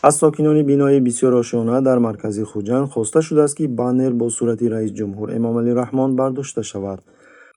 Аз сокинони бинои бисёрошёна дар маркази Хуҷанд хоста шудааст, ки баннер бо сурати раисҷумҳур Эмомалӣ Раҳмон бардошта шавад.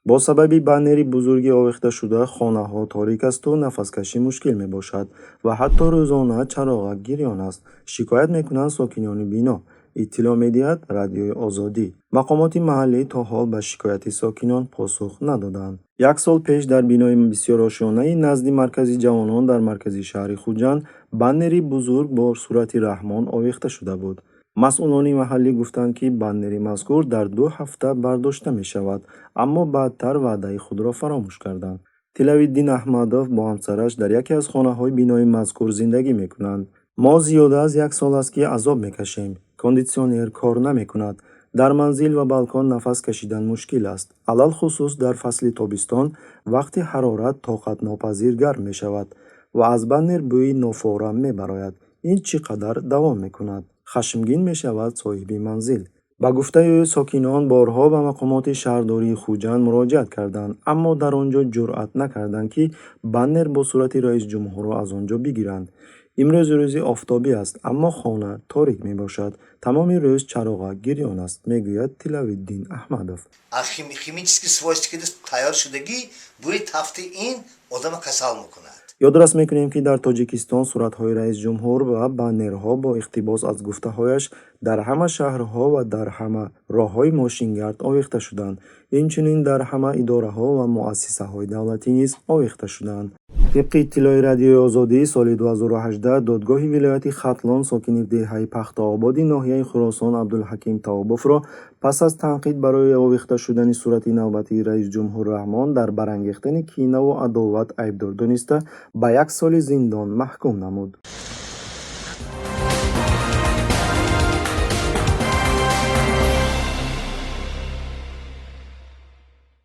Бо сабаби баннери бузурги овехташуда хонаҳо торик асту нафаскашӣ мушкил мебошад ва ҳатто рӯзона чароғак гирён аст, шикоят мекунанд сокинони бино, иттилоъ медиҳад Радиои Озодӣ. Мақомоти маҳаллӣ то ҳол ба шикояти сокинон посух надоданд. Як сол пеш дар бинои бисёрошёнаи назди Маркази ҷавонон дар маркази шаҳри Хуҷанд баннери бузург бо сурати Раҳмон овехта шуда буд. Масъулони маҳаллӣ гуфтанд, ки баннери мазкур дар 2 ҳафта бардошта мешавад, аммо баъдтар ваъдаи худро фаромӯш карданд. Тилавиддин Аҳмадов бо ҳамсараш дар яке аз хонаҳои бинои мазкур зиндагӣ мекунанд. Мо зиёда аз як сол аст, ки азоб мекашем. Кондитсионер кор намекунад. Дар манзил ва балкон нафас кашидан мушкил аст. Алалхусус дар фасли тобистон вақти ҳарорат тоқатнопазир гарм мешавад ва аз баннер бӯи нофорам мебарояд. Ин чӣ қадар давом мекунад? Хашмгин мешавад соҳиби манзил. Ба гуфтаи ӯ, сокинон борҳо ба мақомоти шаҳрдории Хуҷанд муроҷиат карданд, аммо дар он ҷо ҷуръат накарданд, ки баннер бо сурати раисҷумҳурро аз он ҷо бигиранд. Имрӯз рӯзи офтобӣ аст, аммо хона торик мебошад. Тамоми рӯз чароғак гирён аст, мегӯяд Тилавиддин Аҳмадов. Аз химический свойств тайёр шудагӣ, бӯи тафти ин одама касал мекунад. Ёдрас мекунем, ки дар Тоҷикистон суратҳои раисҷумҳур ва баннерҳо бо иқтибос аз гуфтаҳояш дар ҳама шаҳрҳо ва дар ҳама роҳҳои мошингард овехта шуданд. Инчунин дар ҳама идораҳо ва муассисаҳои давлатӣ низ овехта шуданд. Тибқи иттилои Радиои Озодӣ, соли 2018 додгоҳи вилояти Хатлон сокини деҳаи Пахтаободи ноҳияи Хуросон Абдулҳаким Таобовро пас аз танқид барои овехта шудани сурати навбатии раисҷумҳур Раҳмон дар барангехтани кинаву адоват айбдор дониста, ба як соли зиндон маҳкум намуд.